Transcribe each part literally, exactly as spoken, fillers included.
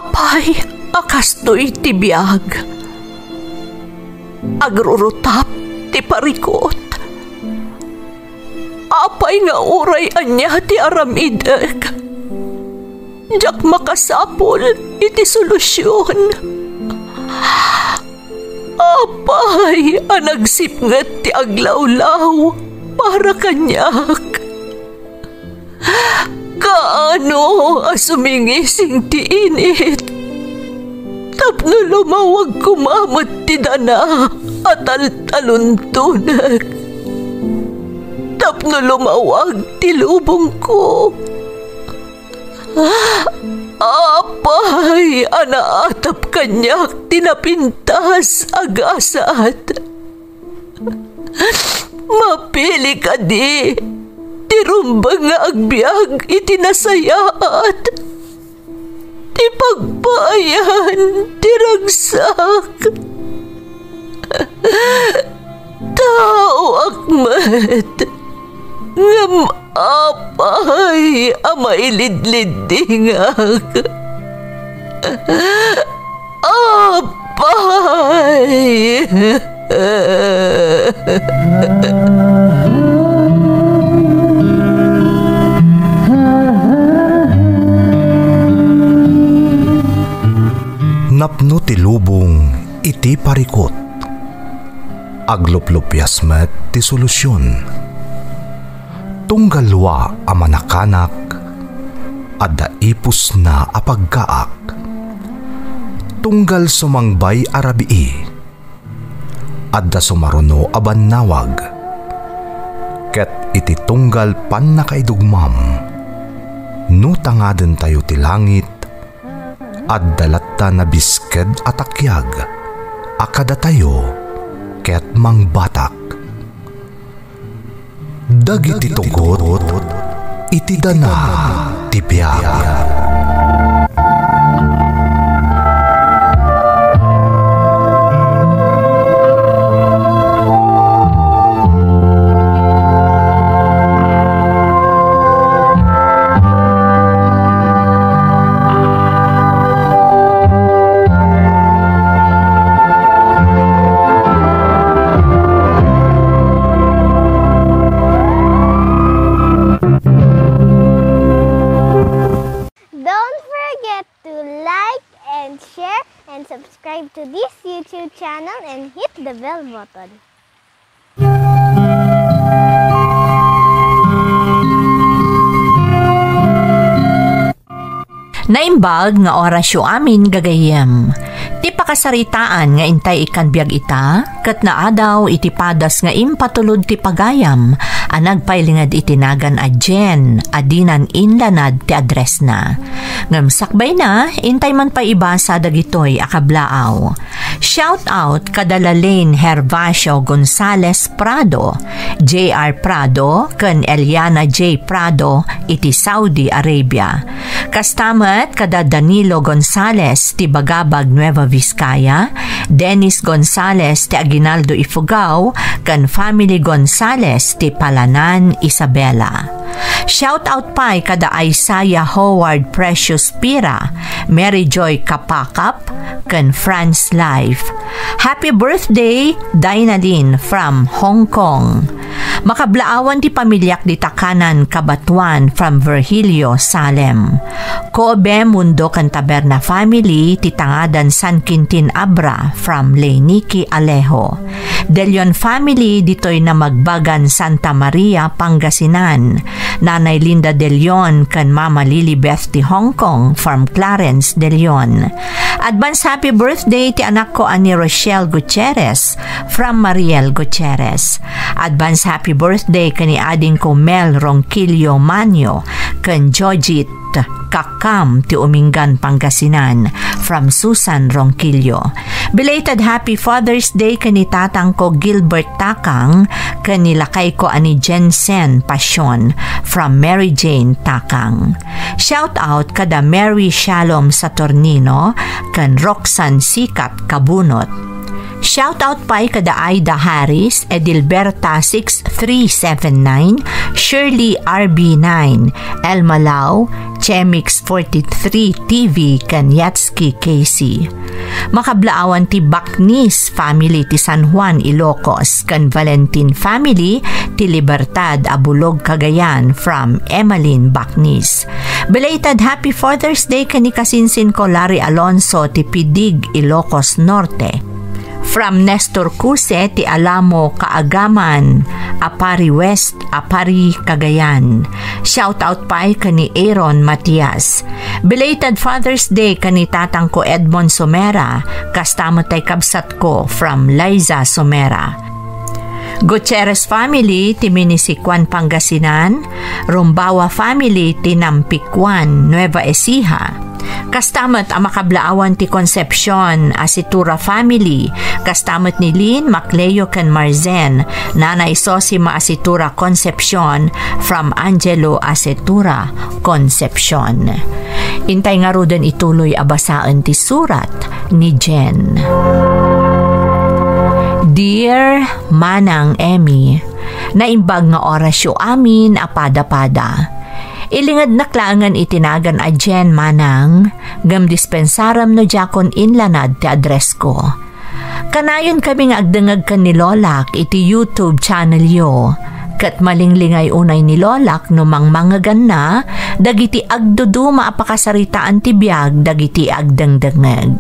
Apay a kastoy ti biag? Agrurutap ti parikut. Apay nga uray ania ti aramidek, diak makasapul iti solusion. Apay a nagsipnget ti aglawlaw para kaniak? Kaano a sumingising ti init tapno lumawag koma met ti dana a taltaluntonek, tapno lumawag ti lubongko? Apay a naatap kaniak ti napintas a gasat? Mapili kadi ti rumbeng nga agbiag iti nasayaat, ti pagpaayan ti ragsak? Taoak met, ngem apay a mailidliddingak? Apay! Napno ti lubong iti parikut. Agluplupias met ti solusion. Tunggal lua a manakanak, adda ipusna a pagkaak. Tunggal sumangbay a rabii, adda sumaruno a bannawag. Ket iti tunggal pannakaidugmam, no tangadentayo ti langit, adda latta nabisked a takiag a kadatayo ket mangbatak. Dagiti tugot iti dana ti biag. Don't forget to like and share and subscribe to this YouTube channel and hit the bell button. Naimbag nga orasyo amin, gagayyem. Ti pakasaritaan nga intay ikkan biag ita, ket naadaw iti padas nga impatulod ti pagayam a nagpailinged iti nagan a Jen a dinan inlanad ti addressna. Ngem sakbayna, intay man pay ibasa dagitoy a kablaaw. Shout out kada Lalaine Hervacio Gonzalez Prado, J R Prado, ken Eliana J Prado iti Saudi Arabia. Kasta met kada Danilo Gonzalez ti Bagabag, Nueva Vizcaya, Dennis Gonzalez ti Aguinaldo, Ifugao, ken family Gonzalez ti Palanan, Isabela. Shout out pay kada Isaiah Howard Precious Pira, Mary Joy Kapakap, ken Franz Life. Happy birthday, Dinalin from Hong Kong. Makablaawan ti pamiliak dita kanan Cabatuan from Virgilio, Salem. Kobe, Mundo, ken Taberna family ti tangadan San Quintin Abra from Leynique Alejo. De Leon family ditoy Namagbagan, Santa Maria, Pangasinan. Nanay Linda De Leon ken Mama Lilibeth ti Hong Kong from Clarence De Leon. Advance happy birthday ti anakko a ni Rochelle Gutierrez from Mariel Gutierrez. Advance happy birthday ken ni adingko Mel Ronquillo Manio ken Jojit Kakam ti Umingan, Pangasinan, from Susan Ronquillo. Belated happy Father's Day ken ni tatangko Gilbert Takang ken ni lakayko a ni Jensen Pasion from Mary Jane Takang. Shout out kada Mary Shalom Saturnino ken Roxanne Sikat Kabunot. Shout out pay kada Aida Harris, Edilberta six three seven nine, Shirley R B nine, Elma Lau, Kemix forty-three T V ken Yatski K C. Makablaawan ti Baknis family ti San Juan, Ilocos, ken Valentin family ti Libertad, Abulog, Cagayan from Emmeline Baknis. Belated Happy Father's Day ken ni kasinsin ko Larry Alonso ti Pidig, Ilocos Norte. From Nestor Cuse ti Alamo Kaagaman, Aparri West, Aparri, Cagayan. Shout out pay ken ni Aaron Matias. Belated Father's Day ken ni tatangko Edmond Somera, kasta met tay kabsatko from Liza Somera. Gutierrez family ti Minisicuan, Pangasinan, Rumbawa family ti Nampicuan, Nueva Ecija. Kasta met a makablaawan ti Concepcion Asitura family, kasta met ni Lin, Macleo ken Marzen, Nanay Sosima Asitura Concepcion from Angelo Asitura Concepcion. Intay ngaruden ituloy a basaen ti surat ni Jen. Dear Manang Emmy, naimbag nga orasyo amin a pada-pada. Ilingednak laengen iti nagan a Jen, Manang, ngem dispensarem no diakon inlanad ti addressko. Kanayon kami nga agdengngeg ken ni Lolak iti YouTube channel yo, ket malinglingay unay ni Lolak no mangmangeganna dagiti agduduma a pakasaritaan ti biag dagiti agdengdengngeg.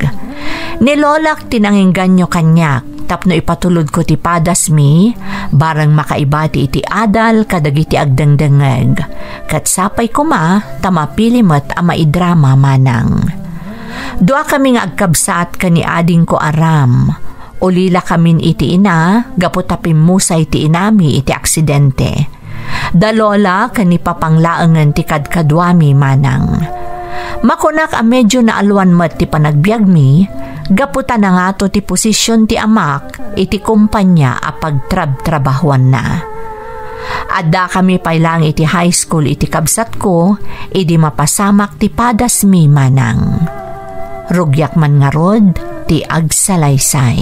Ni Lolak ti nangingganyo kaniak tapno ipatulodko ti padasmi, bareng makaibati iti adal kadagiti agdengdengngeg. Ket sapay koma ta mapili met a maidrama, Manang. Duakami nga agkabsat ken ni adingko a Ram. Ulilakamin iti ina gapu ta pimmusay ti inami iti aksidente. Da Lola ken ni Papang laengen ti kadkaduami, Manang. Makunak a medyo naalwan met ti panagbiagmi gapu ta nangato ti posisyon ti amak iti kompania a pagtrabtrabahoanna. Addakami pay laeng iti high school iti kabsatko idi mapasamak ti padasmi, Manang. Rugiak man ngarud ti agsalaysay.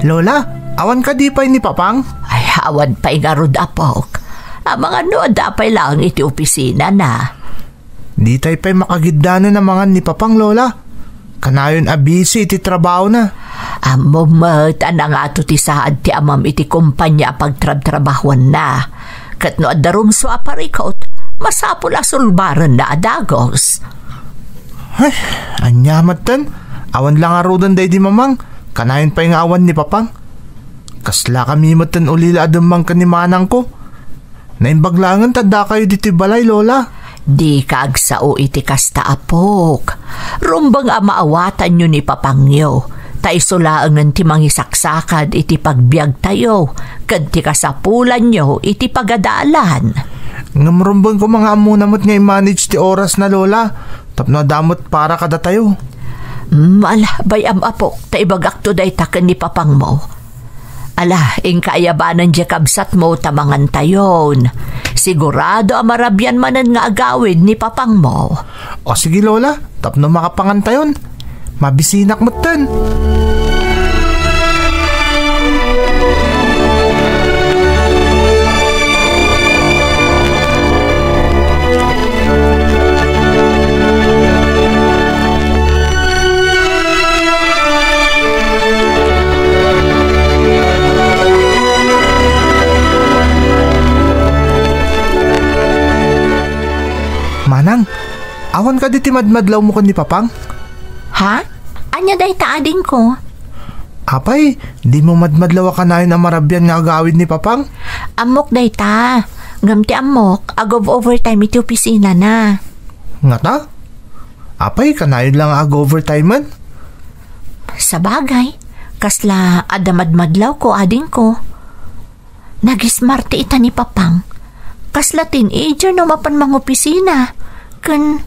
Lola, awan kadi pay ni Papang? Ay, awan pay ngarud, apok. Amangan no adda pay laeng iti opisinana. Ditay pay makagiddanen amangan ni Papang, Lola. Kanayon a busy iti trabahona. Ammom met a nangato ti saad ti amam iti kompania a pagtrabtrabahuanna. Ket no adda rumsua a parikut, masapul a sulbarenna a dagus. Ay, ania metten? Awan la ngaruden daydi Mamang. Kanayon pay nga awan ni Papang. Kaslakami metten ulila a dummagen ken ni manangko. Naimbag laengen ta addakayo ditoy balay, Lola. Dika agsao iti kasta, apok. Rumbeng a maawatanyo ni Papangyo, ta isu laengen ti mangisaksakad iti pagbiagtayo ken ti kasapulanyo iti pagadalan. Ngem rumbeng koma nga ammona met nga i-manage ti orasna, Lola, tapno adda met para kadatayo. Mm, ala, bay-am, apok, ta ibagakto dayta ken ni Papangmo. Ala, inka ayabanen diay kabsatmo ta mangantayon. Sigurado a marabian manen nga agawid ni Papangmo. O sige, Lola, tapno makapangantayon. Mabisinak metten. Manang, awan kadi ti madmadlawmo ken ni Papang? Ha? Ania dayta, adingko? Apay, dimo madmadlaw a kanayon a marabian nga agawid ni Papang? Ammok dayta. Ngem ti ammok, ag-o-overtime iti opisinana. Ngata? Apay, kanayon la nga ag-overtimen? Sabagay, kasla adda madmadlawko, adingko. Nagismarte ita ni Papang. Kasla teenager no mapan mangopisina. Ken,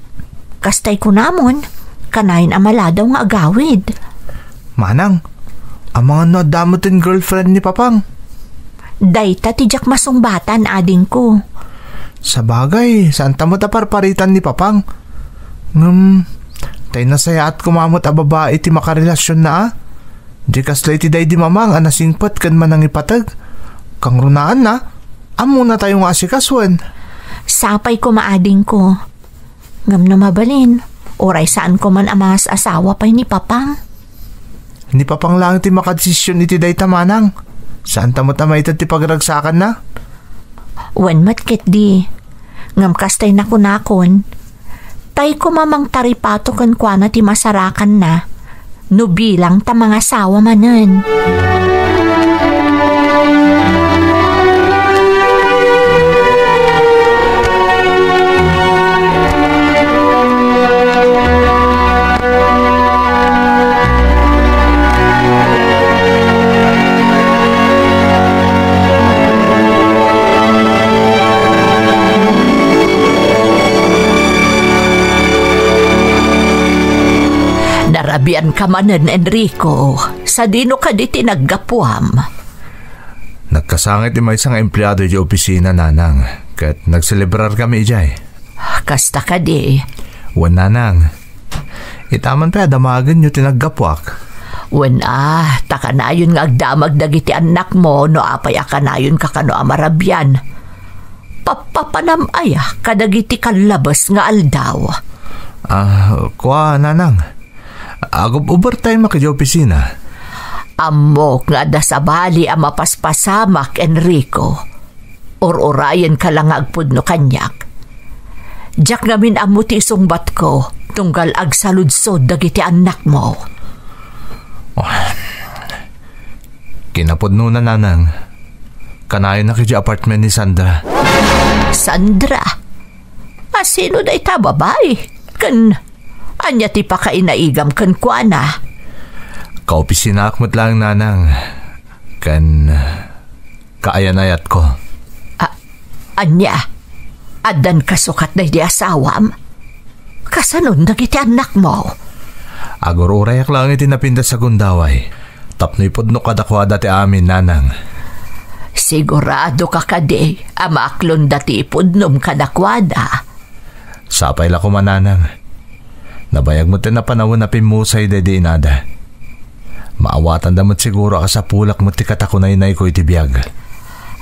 kastay kunamon, kanayon a maladaw nga agawid. Manang, amangan no adda met ti girlfriend ni Papang? Dayta ti diak masungbatan, adingko. Sabagay, saanta met a parparitan ni Papang. Ngem, tay nasayaat koma met a babai ti makarelasionna, a? Di kasla iti daydi Mamang a nasingpet ken manangipateg. Kangrunaanna, ammona tayo nga asikasuen. Sapay koma, adingko. Ngem no mabalin, uray saan ko man a mangas-asawa pay ni Papang. Ni Papang laeng ti makadesision iti dayta, manang. Saanta met a maited ti pagragsakanna? Wen met ketdi. Ngem kastay nakunakon, tay koma mangtaripato kenkuana ti masarakanna no bilang ta mangasawa manen. Narabian ka manen, Enrico. Sadino kadi ti naggapuam? Nagkasangit ti maysa nga empleado iti opisina, nanang, ket nagselebrarkami idiay. Kasta kadi? Wen, nanang. Itaman pay a damagenyo ti naggapuak. Wen a, ta kanayon nga agdamag dagiti annakmo no apay a kanayonka kano a marabian. Pappapanam aya kadagiti kallabes nga aldaw? Ah, kua, nanang. Agub-uber tayo makidiay opisina. Ammok nga adda sabali a mapaspasamak, Enrico. Ur-urayenka la nga agpudno kaniak. Diak ngamin ammo ti isungbatko, tunggal agsaludsod dagiti annakmo. Oh. Kinapudnona, nanang. Kanayon na kadi apartment ni Sandra. Sandra? A sino dayta babai? Ken ania ti pakainaigam kenkuana? Kaopisinaak met laeng, nanang. Ken kaayan-ayatko. A-, ania? Addan kasukat daydi asawam? Kasanon dagiti annakmo? Agur-urayak laeng iti napintas a gundaway. Tapno ipudno kadakuada ti amin, nanang. Sigurado ka kadi a maaklonda ti ipudnom kadakuada? Sapay la koma, nanang. Nabayag met ti napanawen a pimmusay daydi inada. Maawatanda met siguro a kasapulak met ti katakunaynayko iti biag.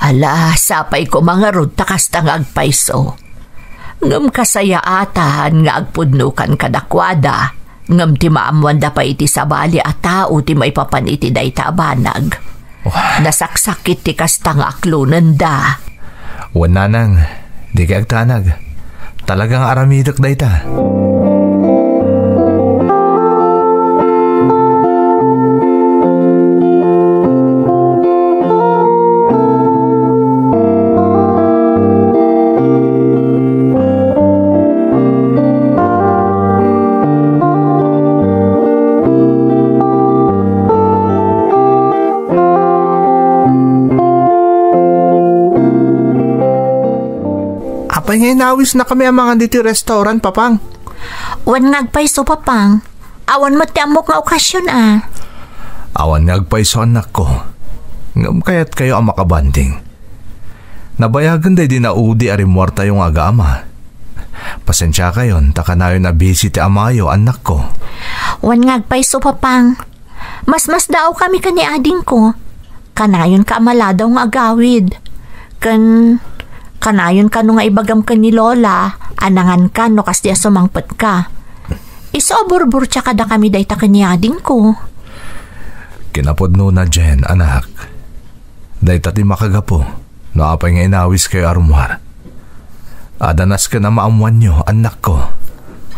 Ala, sapay koma ngarud ta kasta nga agpayso. Ngem kasayaatan nga agpudnokan kadakuada, ngem ti maammoanda pay iti sabali a tao ti maipapan iti dayta a banag. Wah. Nasaksakit ti kasta nga aklonenda. Wen, nanang, dikay agtanag. Talaga nga aramidek dayta. Apay nga inawisnakami a mangan ditoy restaurant, Papang? Wen nga agpayso, Papang. Awan met ti ammok nga okasion a. Awan nga agpayso, annakko. Ngem kayatkayo a makabanding. Nabayagen daydi naudi a rimmuartayo nga agaama. Pasensiakayon ta kanayon a busy ti amayo, annakko. Wen nga agpayso, Papang. Masmasdaawkami ken ni adingko. Kanayonka a maladaw nga agawid. Ken kanayon kano nga ibagam ken ni Lola a nanganka no kasdi a sumangpetka. Isu a burburtia kadakami dayta ken ni adingko. Kinapudnona, Jen, anak. Dayta ti makagapu no apay nga inawiskayo a rummuar. Adda nasken a maammoanyo, annakko.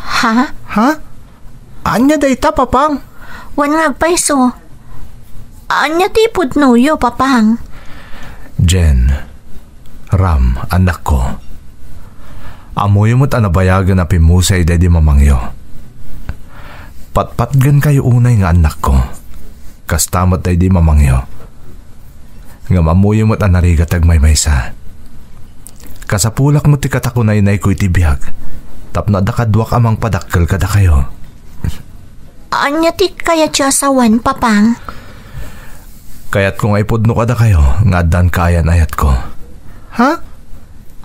Ha? Ha? Ania dayta, Papang? Wen nga agpayso. Ania ti ipudnoyo, Papang? Jen, Ram, annakko. Ammoyo met a nabayagen a pimmusay daydi mamangyo. Patpatgenkayo unay nga annakko. Kasta met daydi mamangyo. Ngem ammoyo met a narigat ti agmaymaysa. Kasapulak met ti katakunaynayko iti biag, tapno adda kaduak a mangpadakkel kadakayo. Ania ti kayatyo a sawen, Papang? Kayatko nga ipudno kadakayo nga addan kaayan-ayatko. Ha?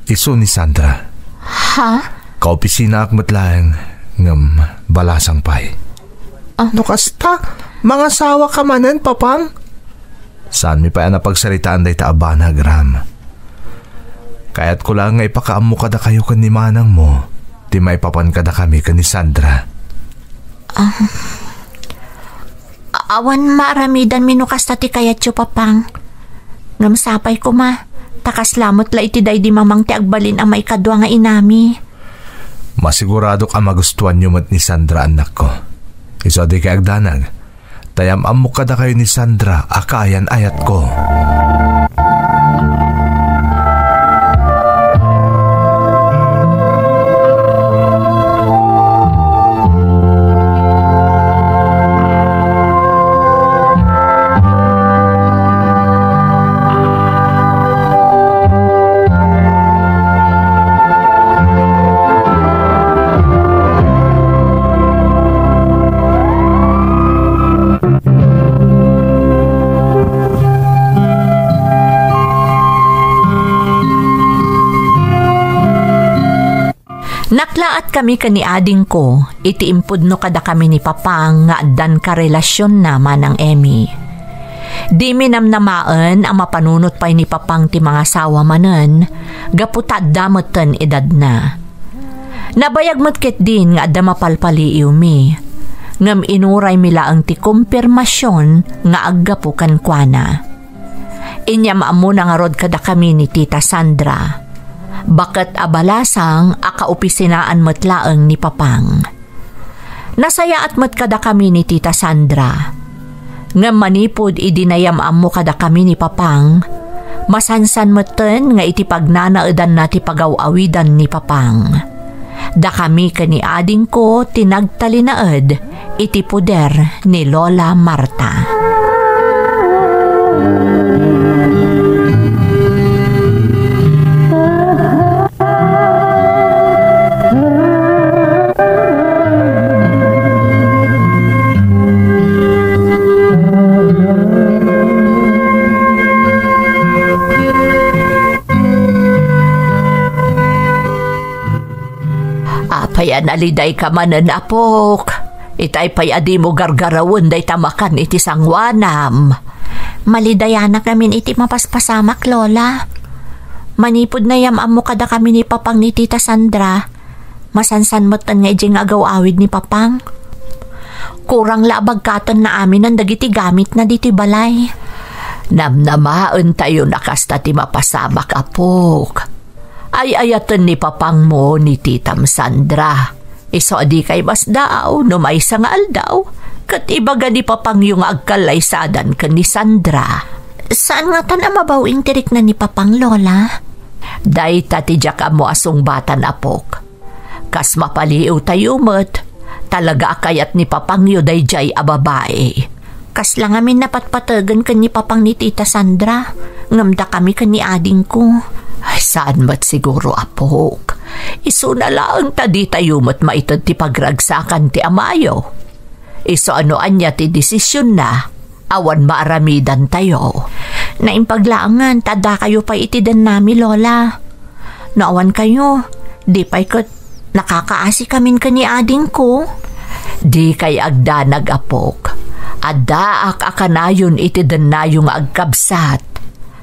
Isu ni Sandra. Ha? Kaopisinaak met laeng, ngem balasang pay. Ah. No kasta, mangasawaka manen, Papang? Saanmi pay a napagsaritaan dayta a banag, Ram. Kayatko laeng nga ipakaammo kadakayo ken ni manangmo ti maipapan kadakami ken ni Sandra. Ah. Awan maaramidanmi no kasta ti kayatyo, Papang. Ngem sapay koma, ta kasla met la iti daydi mamang ti agbalin a maikadua nga inami. Masiguradok a magustuanyo met ni Sandra, annakko. Isu a dikay agdanag, ta yam-ammok kadakayo ni Sandra a kaayan-ayatko. Naklaatkami ken ni adingko iti impudno kadakami ni Papang nga addan karelasionna, Manang Emmy. Dimi namnamaen a mapanunot pay ni Papang ti mangasawa manen gapu ta adda metten edadna. Nabayag met ketdin nga adda mapalpaliiwmi, ngem inuraymi laeng ti kompirmasion nga aggapu kenkuana. Inyam-ammona ngarud kadakami ni Tita Sandra. Baket a balasang a kaopisinaan met laeng ni Papang. Nasayaat met kadakami ni Tita Sandra. Ngem manipud idi nayam-ammo kadakami ni Papang, masansan metten nga iti pagnanaedanna ti pagaw-awidan ni Papang. Dakami ken ni adingko ti nagtalinaed iti poder ni Lola Marta. Apay a nalidayka manen, apok? Itay pay a dimo gargarawen dayta makan iti sangoanam. Malidayanak ngamin iti mapaspasamak, Lola. Manipud nayam-ammo kadakami ni Papang ni Tita Sandra, masansan metten nga idiay nga agaw-awid ni Papang. Kurang la a bagkatenna aminen dagiti gamitna ditoy balay. Namnamaentayon a kasta ti mapasamak, apok. Ay-ayaten ni Papangmo ni Titam Sandra. Isu a dikay masdaaw no maysa nga aldaw, ket ibaga ni Papangyo nga agkallaysadan ken ni Sandra. Saan ngatan a mabaw ti rikna ni Papang, Lola? Dayta ti diak ammo a sungbatan, apok. Kas mapaliiwtayo met, talaga a kayat ni Papangyo daydiay a babai. Kasla ngamin napatpategen ken ni Papang ni Tita Sandra, ngem dakami ken ni adingko. Ay, saan met siguro, apok. Isuna laeng ta ditayo met maited ti pagragsakan ti amayo. Isu a no ania ti desisionna, awan maaramidantayo. Naimbag laengen ta addakayo pay iti dennami, Lola. No awan kayo, di pay ket nakakaasikamin ken ni adingko. Dikay agdanag, apok. Addaak a kanayon iti dennayo nga agkabsat.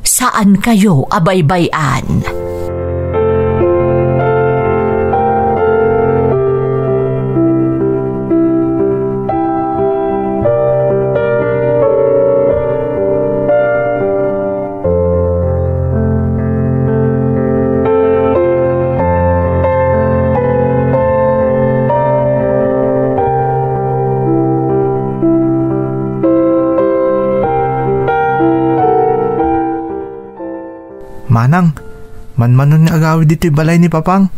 Saankayo a baybay-an. Manang, manmanon nga agawid ditoy balay ni Papang.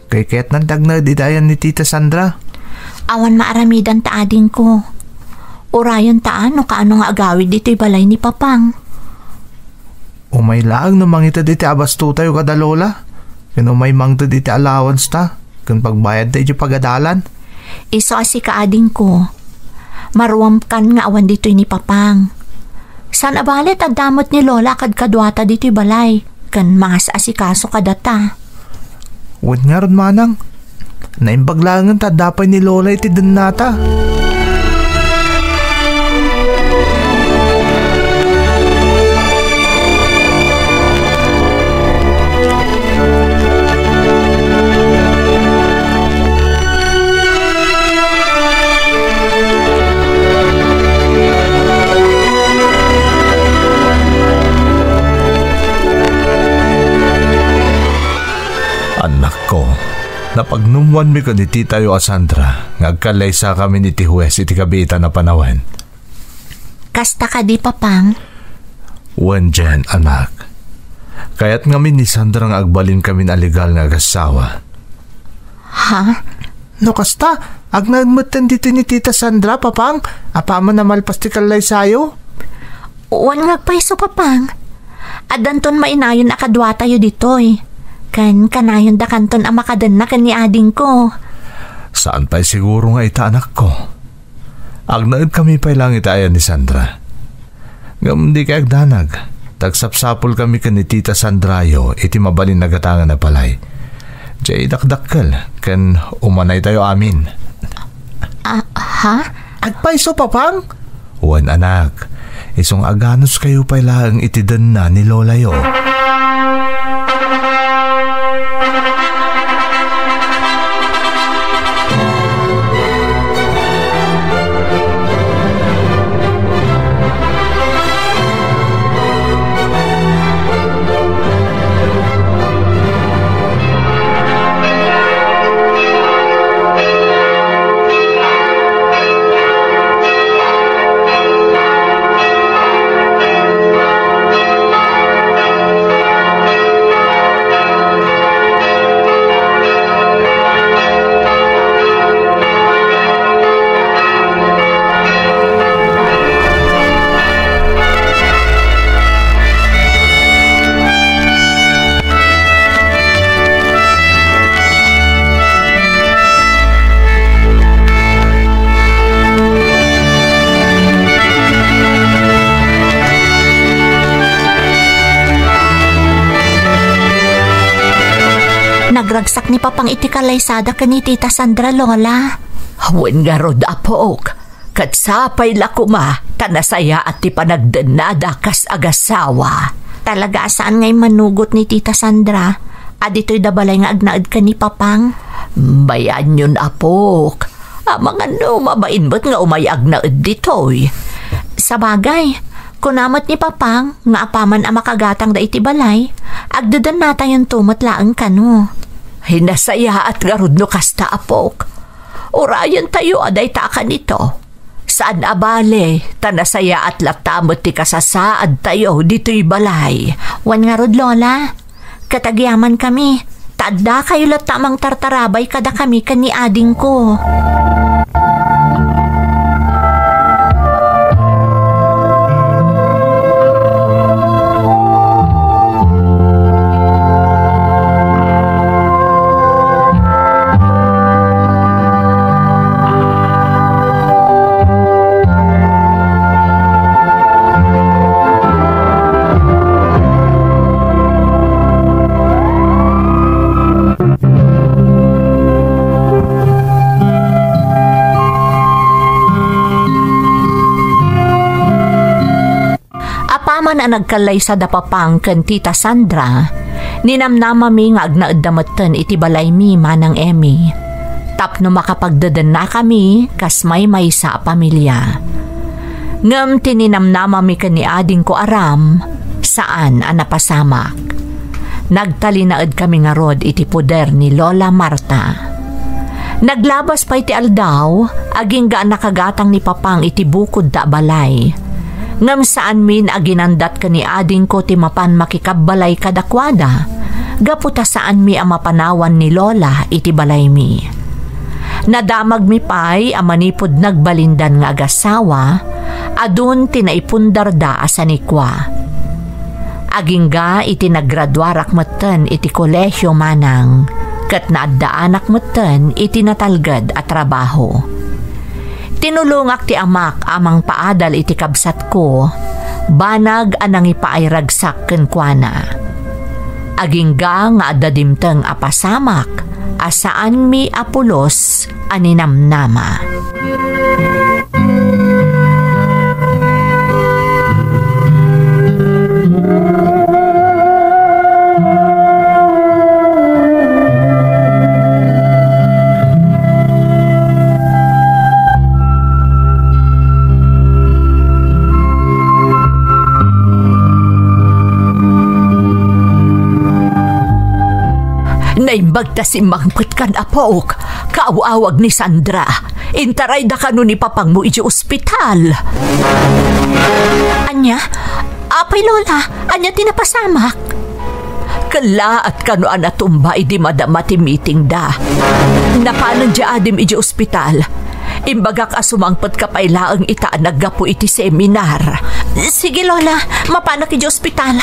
Kaykayatnan ti agnaed iti ayan ni Tita Sandra. Awan maaramidan ta adingko. Urayon ta no kaano nga agawid ditoy balay ni Papang. Umay laeng no mangited iti abastotayo kada lola, ken umay mangted iti allowance ta, ken pagbayad ta iti pagadalan. Isu a sika adingko, maruamkan nga awan ditoy ni Papang. Saan a bale ta adda met ni Lola a kadkaduata ditoy balay, ken mangas-asikaso kadata. Wen ngarud, manang, naimbag laengen ta adda pay ni Lola iti dennata. Annakko, napagnumwanmi ken ni titayo a Sandra nga agkallaysakamin iti hues iti kabiitan a panawen. Kasta kadi, Papang? Wen, Jen, anak. Kayat ngamin ni Sandra nga agbalinkamin a legal nga agassawa. Ha? No kasta, agnaed metten ditoy ni Tita Sandra, Papang, apaman a malpas ti kallaysayo? Wen nga agpayso, Papang. Addanton mainayon a kaduatayo ditoy. Ken kanayon dakanton a makadenna ken ni adingko. Saan pay siguro nga ita, anakko. Agnaedkami pay laeng iti ayan ni Sandra. Ngem dikay agdanag, ta agsapsapulkami ken ni Tita Sandrayo iti mabalin a gatangen a balay. Diay dakdakkel ken umanaytayo amin. Ah, ha? Agpayso, Papang? Wen, anak, isu nga aganuskayo pay laeng iti denna ni lolayo. Nagragsak ni Papang iti kalaysada ken ni Tita Sandra, Lola. Wen ngarud, apok. Ket sapay la koma ta nasayaat ti panagdennada kas agassawa. Talaga a saan nga immanugot ni Tita Sandra a ditoy da balay nga agnaed ken ni Papang? Bayanyon, apok. Amangan no mabain met nga umay agnaed ditoy. Sabagay, kuna met ni Papang nga apaman a makagatangda iti balay, agdedennatayonto met laeng kano. Ay, nasayaat ngarud no kasta, apok. Urayentayo a dayta a kanito. Saan a bale, ta nasayaat latta met ti kasasaadtayo ditoy balay. Wen ngarud, Lola, ket agyamankami, ta addakayo latta a mangtartarabay kadakami ken ni adingko. Apaman a nagkallaysa da Papang ken Tita Sandra, ninamnamami nga agnaedda metten iti balaymi, Manang Emmy, tapno makapagdedennakami kas maymaysa a pamilia. Ngem ti ninamnamami ken ni adingko a Ram, saan a napasamak. Nagtalinaedkami ngarud iti poder ni Lola Marta. Naglabas pay ti aldaw, agingga a nakagatang ni Papang iti bukodda a balay. Ngem saanmin a ginandat ken ni adingko ti mapan makikabbalay kadakuada, gapu ta saanmi a mapanawan ni Lola iti balaymi. Nadamagmi pay a manipud nagbalindan nga agassawa, adun ti naipundarda a sanikua. Agingga iti nagraduarak metten iti kolehio, Manang, ket naaddaanak metten iti natalged a trabaho. Tinulongak ti amak a mangpaadal iti kabsatko, Banag a nangipaay ragsak kenkuana. Agingga nga adda dimteng a pasamak a saanmi a pulos a ninamnama. Naimbag ta simmangpet kan apok, kaaw-awag ni Sandra. Intarayda kano ni papangmo idiay ospital. Ania? Apay, Lola, ania ti napasamak? Kellaat kano a natumba idi madama ti meetingda. Napanen diay adim idiay ospital. Imbagak a sumangpetka pay laeng ita a naggapu iti seminar. Sige, Lola, mapanak idiay ospital.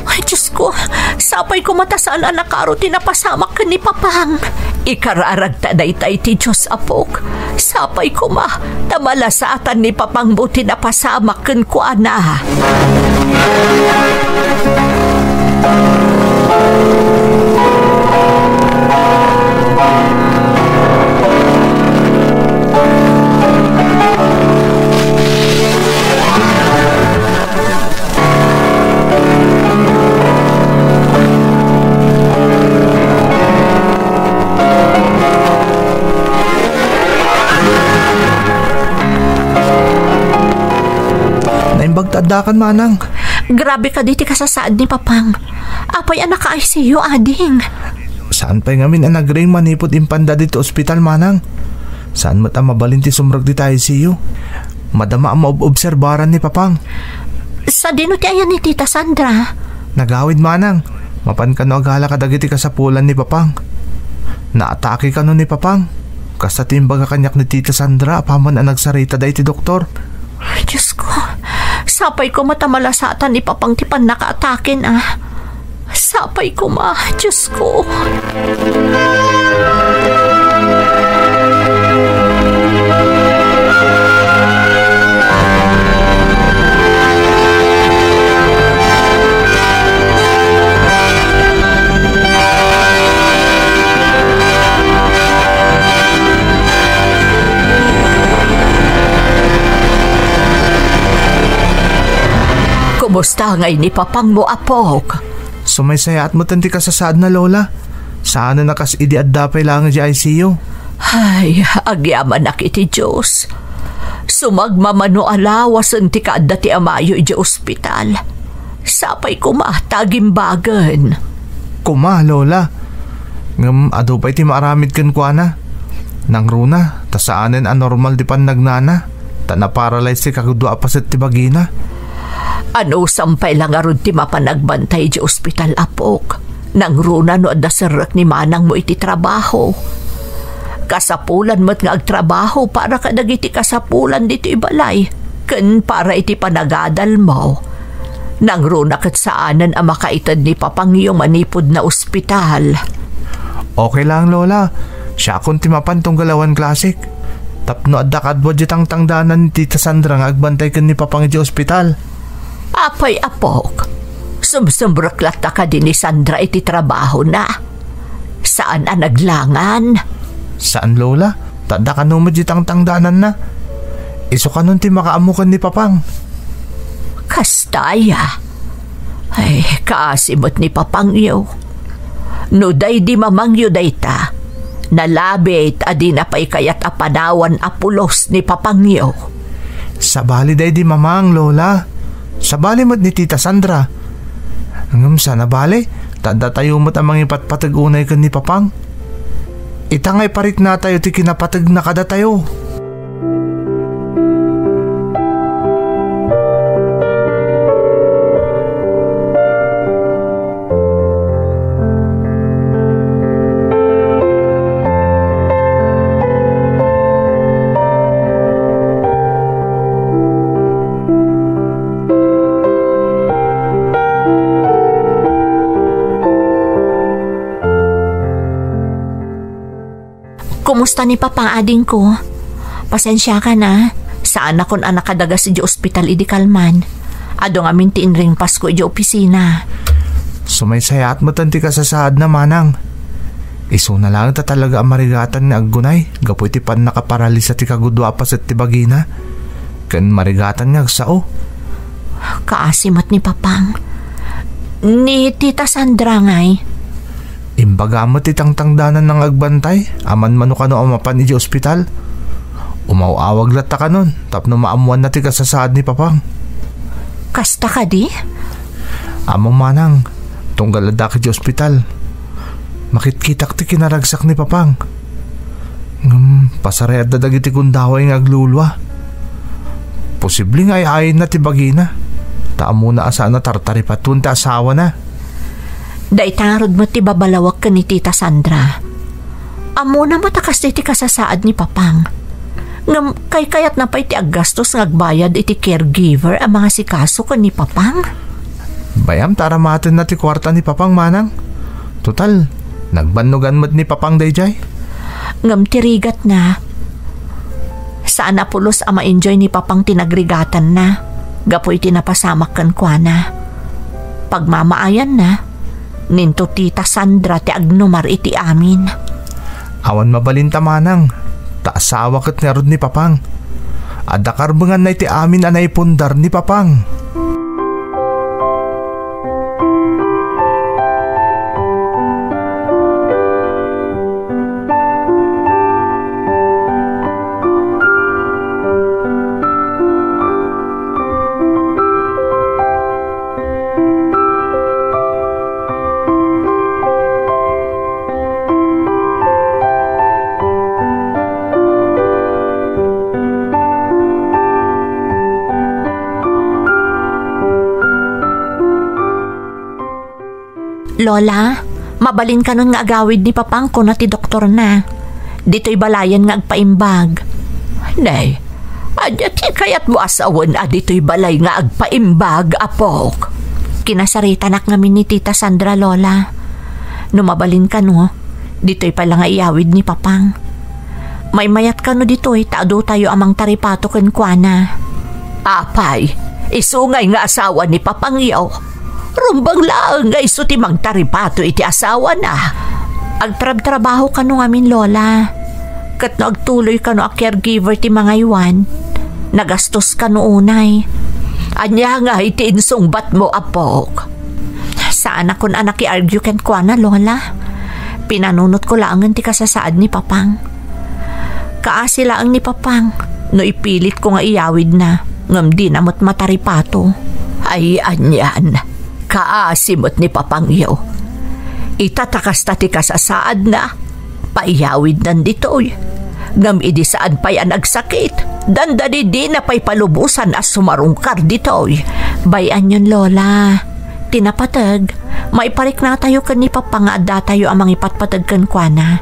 Ay, Diyos ko, sapay koma ta saan a nakaro ti napasamak ken ni Papang. Ikararagta dayta iti Dios, apok. Sapay koma ta malasatan ni Papangmo ti napasamak kenkuana. Naimbag ta addakan, manang. Grabe kadi ti kasasaad ni Papang. Apay a naka-I C U, ading? Saan pay ngamin a nagriing manipud impanda ditoy ospital, manang. Saan met a mabalin ti sumrek ditoy I C U. Madama a maob-obserbaran ni Papang. Sadino ti ayan ni Tita Sandra? Nagawid, manang. Mapan kano a gala kadagiti kasapulan ni Papang. Naatake kano ni Papang. Kasta ti imbaga kaniak ni Tita Sandra apaman a nagsaritana iti doktor. Ay, Diyos ko. Sapay koma ta malasatan ni Papang ti pannakaatakena. Sapay koma, Diyos ko. Kumusta ngay ni Papangmo, apok? Sumaysayaat metten ti kasasaadna, Lola. Saanen a kas idi adda pay laeng idiay I C U. Ay, agyamanak iti Dios. Sumagmamano a lawasen ti kaadda ti amayo idiay ospital. Sapay koma ta agimbagen. Koma, Lola. Ngem adu pay ti maaramid kenkuana. Nangruna, ta saanen a normal ti pannagnana. Ta naparalyze ti kagudua a paset ti bagina. Anusam pay la ngarud ti mapan agbantay idiay ospital, apok. Nangruna no adda serrek ni manangmo iti trabaho. Kasapulan met nga agtrabaho para kadagiti kasapulan ditoy balay ken para iti panagadalmo. Nangruna ket saanen a makaited ni Papangyo manipud naospital. Okay lang, Lola. Siakon ti mapan tunggal awan klasik. Tapno adda kadua diay tangtangdanan ni Tita Sandra nga agbantay ken ni Papang idiay ospital. Apay, apok, sumsumrek latta kadi ni Sandra iti trabahona? Saan a naglangan? Saan, Lola. Ta adda kano met diay tangtangdananna. Isu kanon ti makaammo ken ni Papang. Kasta aya? Ay, kaasi met ni Papangyo. No daydi mamangyo dayta, nalabit a dina pay kayat a panawan a pulos ni Papangyo. Sabali daydi mamang, Lola. Sabali met ni Tita Sandra. Ngem saan a bale, ta adda tayo met a mangipatpateg unay ken ni Papang. Ita nga ipariknatayo ti kinapategna kadatayo. Kumusta ni Papa, adingko? Pasensiakan a, saanakon a nakadagas idiay ospital idi kalman. Adu ngamin ti inringpasko idiay opisina. Sumaysayaat metten ti kasasaadna, manang. Isuna laeng ta talaga a marigatan nga aggunay gapu iti pannakaparalisa ti kagudua a paset ti bagina. Ken marigatan nga agsao. Kaasi met ni Papang. Ni Tita Sandra ngay? Imbaga met ti tangtangdananna nga agbantay, amangan no kano a mapan idiay ospital. Umaw-awag latta kanon tapno maammoanna ti kasasaad ni Papang. Kasta kadi? Ammom, manang, tunggal addak idiay ospital, makitkitak ti kinaragsak ni Papang. Ngem pasarayatda dagiti gundaway nga aglulua. Posible nga ay-ayna ti bagina, ta ammona a saan a tartaripatuon ti asawana. Dayta ngarud met ti babalawak ken ni Tita Sandra. Ammona met a kasdi ti kasasaad ni Papang. Ngem kaykayatna pay ti aggastos nga agbayad iti caregiver a mangasikaso ken ni Papang. Bay-am ta aramatenna ti kuarta ni Papang, manang. Total, nagbannogan met ni Papang daydiay. Ngem ti rigatna, saan a pulos a ma-enjoy ni Papang ti nagrigatanna gapu iti napasamak kenkuana. Pagmamaayanna, ninto Tita Sandra ti agnumar iti amin. Awan mabalinta, manang, ta asawa ket ngarud ni Papang. Adda karbenganna iti amin a naipundar ni Papang. Lola, mabalin kanon nga agawid ni Papang, kuna ti doktorna. Ditoy balayen nga agpaimbag. Nay, ania ti kayatmo a sawen a ditoy balay nga agpaimbag, apok? Kinasaritanak ngamin ni Tita Sandra, Lola. No mabalin kano, ditoy pay la nga iyawid ni Papang. Maymayat kano ditoy ta adu tayo a mangtaripato kenkuana. Apay, isu ngay nga asawa ni Papangyo? Rumbeng laeng nga isu ti mangtaripato iti asawana. Agtrabtrabaho kano ngamin, Lola. Ket no agtuloy kano a caregiver ti mangaywan, nagastos kano unay. Ania ngay ti insungbatmo, apok? Saanakon a nakiargue kenkuana, Lola. Pinanunotko laengen ti kasasaad ni Papang. Kaasi laeng ni Papang no ipilitko nga iyawidna, ngem dina met mataripato. Ay, anian, kaasi met ni Papangyo. Ita ta kasta ti kasasaadna, paiyawidnan ditoy. Ngem idi saan pay a nagsakit, dandani dina pay palubosan a sumarungkar ditoy. Bay-anyon, Lola. Ti napateg, maipariknatayo ken ni Papa nga addatayo a mangipatpateg kenkuana.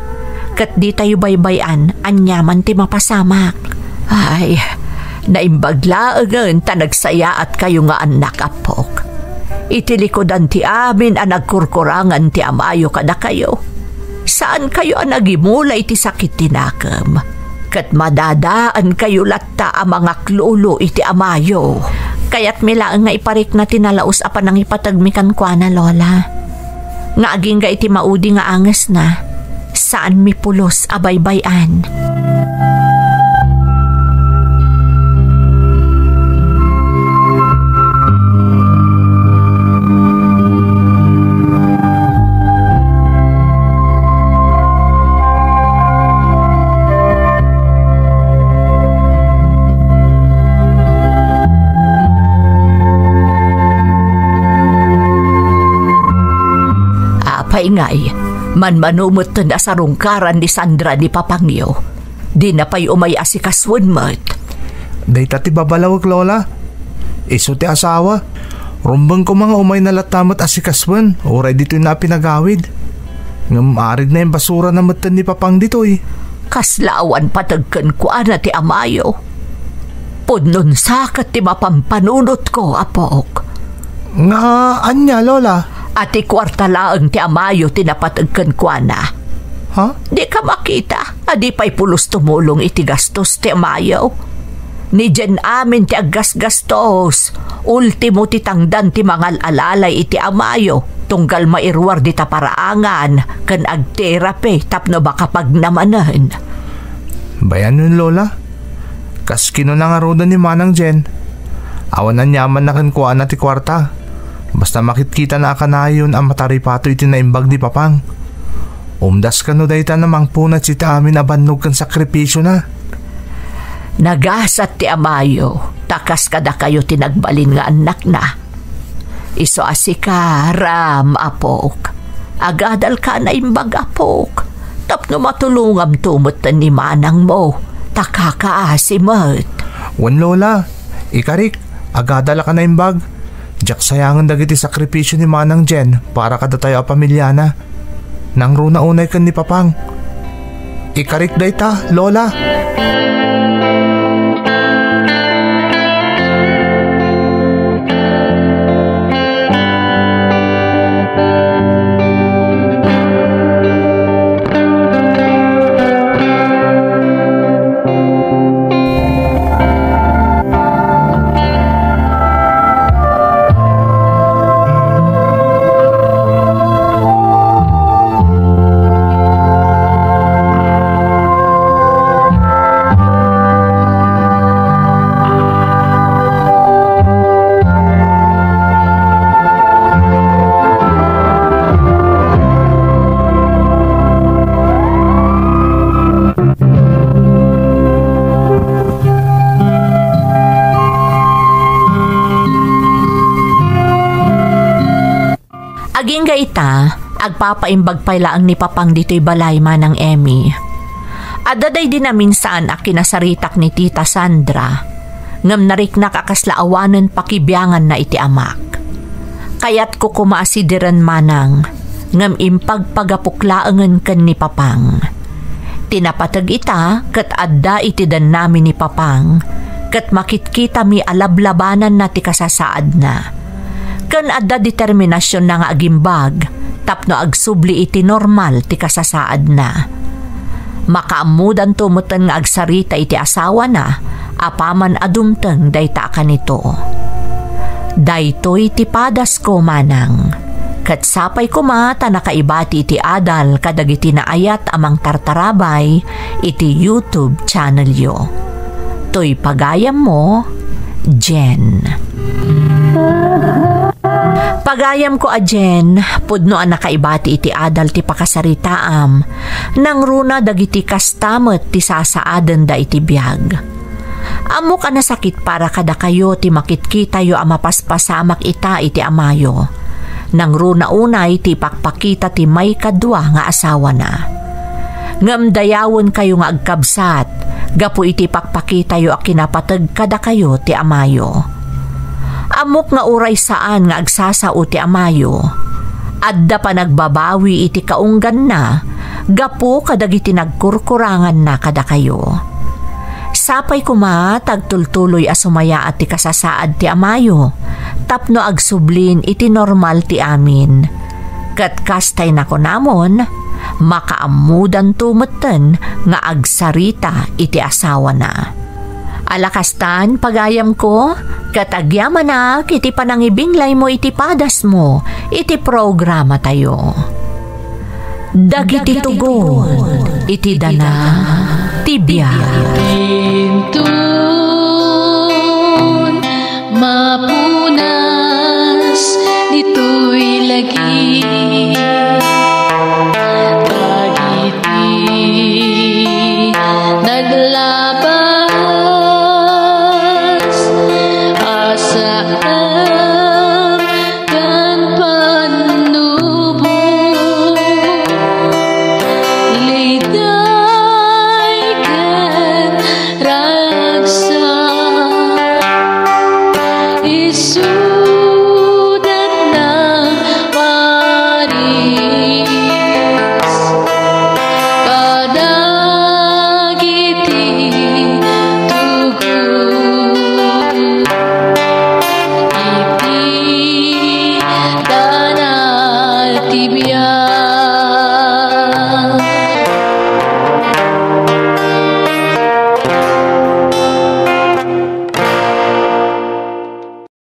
Ket ditayo baybay-an aniaman ti mapasamak. Ay, naimbag laengen ta nagsayaatkayo nga annak, apok. Iti likudan ti amin a nagkurkurangan ti amayo kadakayo, saankayo a nagimula iti sakit ti nakem, ket madadaankayo latta a mangaklolo iti amayo. Kayatmi laeng nga iparikna ti nalaus a panangipategmi kenkuana, Lola. Nga agingga iti maudi nga angesna, saanmi pulos a baybay-an. Apay ngay, manmano metten a sarungkaran ni Sandra ni Papangyo. Dina pay umay asikasuen met. Dayta ti babalawek, Lola. Isu ti asawa. Rumbeng koma nga umayna latta met asikasuen, uray ditoyna a pinagawid. Ngem arigna imbasurana metten ni Papang ditoy. Kasla awan pateg kenkuana ti amayo. Pudno a saket ti mapampanunotko, apok. Nga ania, Lola? A ti kuarta laeng ti amayo ti napateg kenkuana. Ha? Dika makita a di pay pulos tumulong iti gastos ti amayo? Ni Jen amin ti aggasgastos. Ultimo ti tangdan ti mangal-alalay iti amayo, tunggal mairuar dita paraangan ken agterapi tapno makapagnamanen. Bayanyon, Lola. Kas kinuna ngaruden ni Manang Jen, awan aniamanna kenkuana ti kuarta. Basta makitkitana a kanayon a mataripato iti naimbag ni Papang. Umdas kano dayta a mangpunat iti amin a bannog ken sakrifisiona. Nagasat ti amayo, ta kas kadakayo ti nagbalin nga annakna. Isu a sika, Ram, apok. Agadalka a naimbag, apok, tapno matulongamto metten ni manangmo, ta kakaasi met. Wen, Lola, ikarik, agadalak a naimbag. Diak sayangen dagiti sakrifisio ni Manang Jen para kadatayo a pamiliana. Nangruna unay ken ni Papang. Ikarik dayta, Lola. Agingga ita, agpapaimbag pay laeng ni Papang ditoy balay, Manang Emmy. Adda daydi naminsan a kinasaritak ni Tita Sandra, ngem nariknak a kasla awanen pakibianganna iti amak. Kayatko koma a sidiren, Manang, ngem impagpagapok laengen ken ni Papang. Ti napateg ita ket adda iti dennami ni Papang, ket makitkitami a lablabananna ti kasasaadna. Ken adda determinasionna nga agimbag tapno agsubli iti normal ti kasasaadna. Makaammodanto metten nga agsarita iti asawana apaman a dumteng dayta a kanito. Daytoy ti padasko, Manang. Ket sapay koma ta nakaibati iti adal kadagiti naayat a mangtartarabay iti YouTube channelyo. Toy pagayammo, Jen. Pagayamko a Jen, pudno a nakaibati iti adal ti pakasaritaam, nangruna dagiti kasta met ti sasaadenda iti biag. Ammok a nasakit para kadakayo ti makitkitayo a mapaspasamak ita iti amayo. Nangruna unay ti ipakpakita ti maikadua nga asawana. Ngem dayawenkayo nga agkabsat gapu iti ipakpakitayo a kinapateg kadakayo ti amayo. Ammok nga uray saan nga agsasao ti amayo, adda panagbabawi iti kaungganna gapu kadagiti nagkurkuranganna kadakayo. Sapay koma ta agtultuloy a sumayaat ti kasasaad ti amayo tapno agsublin iti normal ti amin. Ket kas tay nakunamon, makaammodanto metten nga agsarita iti asawana. Ala kastan, pagayamko, ket agyamanak iti panangibinglaymo iti padasmo iti programatayo. Dagiti tugon iti dana ti biag. Inton mapunas ditoy lagi